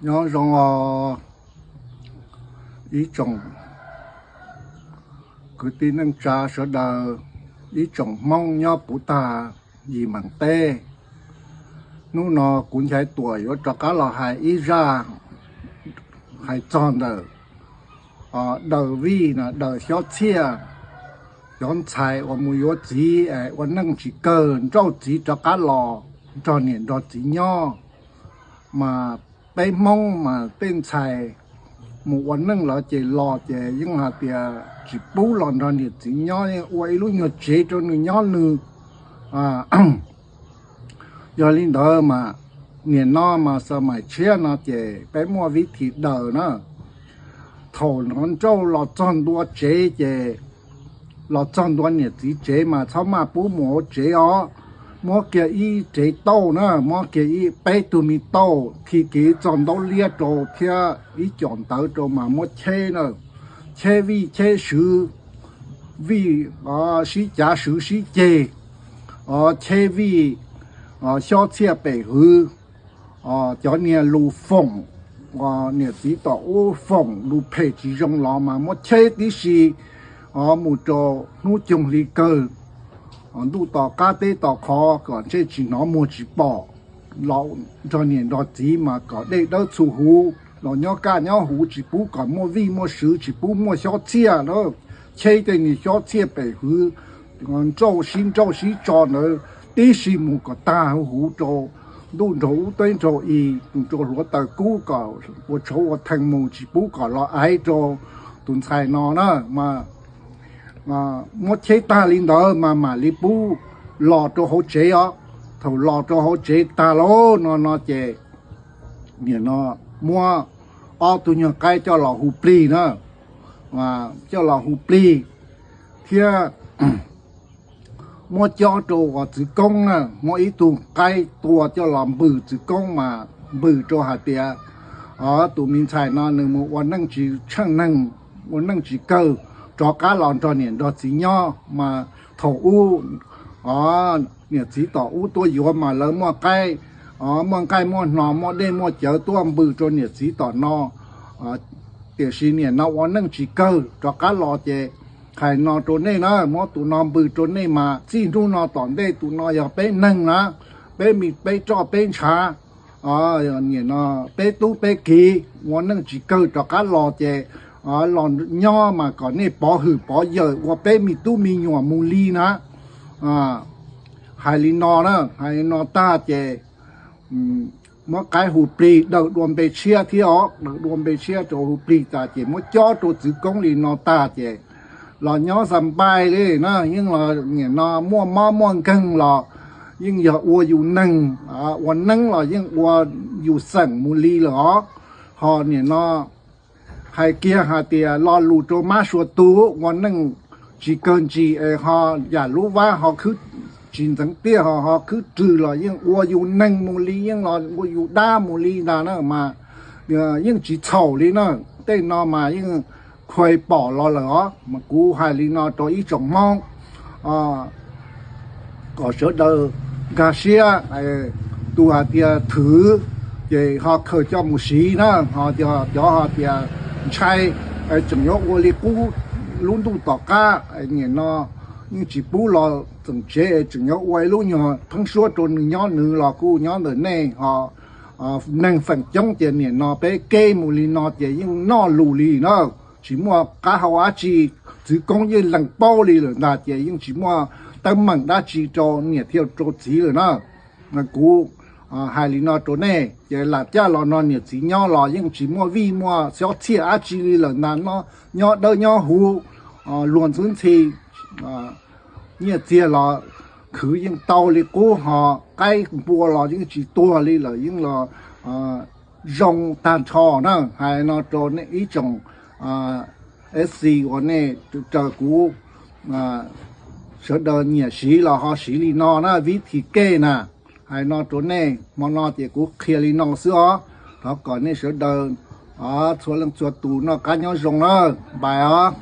Nyob zoo os ib tsoom kwv tij neej tsa sawv daws, ib tsoom Hmoob nyob puv tag yim meem teb. Hnub no kuv Nchaiv Tuam yuav rov qab los hais ib zaj hais txog ntawm daws vij, daws xyob txhiaj, cov ntxhais uas mus yuav txiv, ua neej tsis kawg nrauj txiv rov qab los nrog niam nrog txiv nyob. Mas peb Hmoob mas tej ntxhais mus ua neej lawm ces los ces yeej hais tias tsis pub los nrog niam txiv nyob, yeej ua ib lub nyuag tsev rau nws nyob nws. Yog li ntawd mas nim no mas xa mais tshiab no ces peb muaj vib thi daws na. Thaum no nrauj los txog ntua tsev ces los txog ntua niam txiv tsev mas txhob maj pub mus hauv tsev os. Muab kiag ib rev tauj na, muab kiag ib peb tug me tauj khi kiv txog ntaub liab rau thiab ib co ntawv rau mas muab cheb na, cheb vij cheb swv, vij sib cav swv sib ceg, cheb vij xyob txhiaj pem hwv, cov niag lus foom, niam txiv tom ub foom lus phem tsis zoo los mas muab cheb tib si, mus rau hnub coog hli kawg, ntuj tom qab teb tom qhov kom ntsej tsis hnov muag tsis pom, los nrog niam nrog txiv mas kom dej dawb txhua huv los nyob kaj nyob huv, tsis pub kom muaj vij muaj swv, tsis pub muaj xyob txhiaj na. Cheb tej niag xyob txhiaj pem hwv, nrauj sib nrauj sib tso ntawd tib si mus kom tag huv rau ntuj nraug ub teb nraug i, rau hluav taws kub kom ua tshauv ua theej mus, tsis pub kom los aiv rau tus ntxhais no na. Mas muab cheb tag li ntawd mas mam li pub los rau hauv tsev os. Thaum los rau hauv tsev tag lauj no no ces nim no muab ob tug nyuag qaib coj los hu plig na, coj los hu plig thiab muab cob rau uas txwv koob na, muab ib tug qaib tua coj los npws txwv koob mas npws rau hais tias tus me ntxhais no nws mus ua neej tsis tsheej neeg, ua neej tsis kawg, rov qab los nrog niam nrog txiv nyob. Mas thaum ub niam txiv tom ub tuaj yuav mas lawv muaj qaib, muaj nqaij muaj hno, muaj dej muaj cawv tuaj npws rau niam txiv tom no. Tiam sis niam no ua neej tsis kawg rov qab los ces hais no rau nej na, muab tus no npws rau nej mas txij hnub no tom ntej tus no yog peb neeg na, peb me peb roj peb ntshav, niam no peb tub peb kiv ua neej tsis kawg rov qab los ces los nyob mas kom nej pov hwm pov yawm ua peb me tub me nyuam mus li na. Hais li no na, hais li no tag ces muab qaib hu plig daws dua npe tshiab thiab os, daws dua npe tshiab rau hu plig tas ces muab cob rau txwv koob li no tag ces los nyob xa npaij li na, yeej los nim no muaj mob muaj nkeeg los yeej yog ua yus neeg, ua neeb los yeej ua yus xeem mus li lawm os. Ho nim no hais kiag hais tias lo lus rau mab sua tus ua neej tsis kawg ntsis es ho yam lub vab ho khwb tsis ntxeev tiaj ho ho khwb rwg los yeej ua yus neeg mus li, yeej los ua yus dab mus li ntag na. Mas yeej tsis txhaum li na. Tej no mas yeej khuas pom los lawm os. Mas kuv hais li no rau ib tsoom Hmoob kom sawv daws nkag siab. Tus hais tias thwm ces ho khaws coj mus siv na, ho cov ho tias ntshai tseem yuav ua li qub lub ntuj tom qab. Nim no yeej tsis pub los txeem tsev es tseem yuav ua ib lub nyuag pheeb suab rau nws nyob, nws los kuj nyob ntawm nej ho. Neeg feem coob ces nim no peb keb mus li no ces yeej noj lus li na, tsis muaj qab hau dab tsi, txwv koob yeej lees paub li lawm ntag ces yeej tsis muaj teeb meem dab tsi rau niam thiab rau txiv lawm na. Kuv hais li no rau nej ces lam caj los no niam txiv nyob los yeej tsis muaj vij muaj xyob txhiaj dab tsi li lawm ntag, nyob dawb nyob huv, luag ntxhwb ntxhi, nyiaj txiag los khwv yeej tau li qub, ho qaib npua los yeej tsis tuag li lawm, yeej los zoo tag nrho na. Hais no rau nej ib tsoom F C uas nej raws kuv sawv daws nyiam siv los ho siv li no na, vib thi kej na. Hais no rau nej hmo no ces kuv qhia li no xwb os. Thov kom nej sawv daws txhua leej txhua tus noj qab nyob zoo na. Npais os.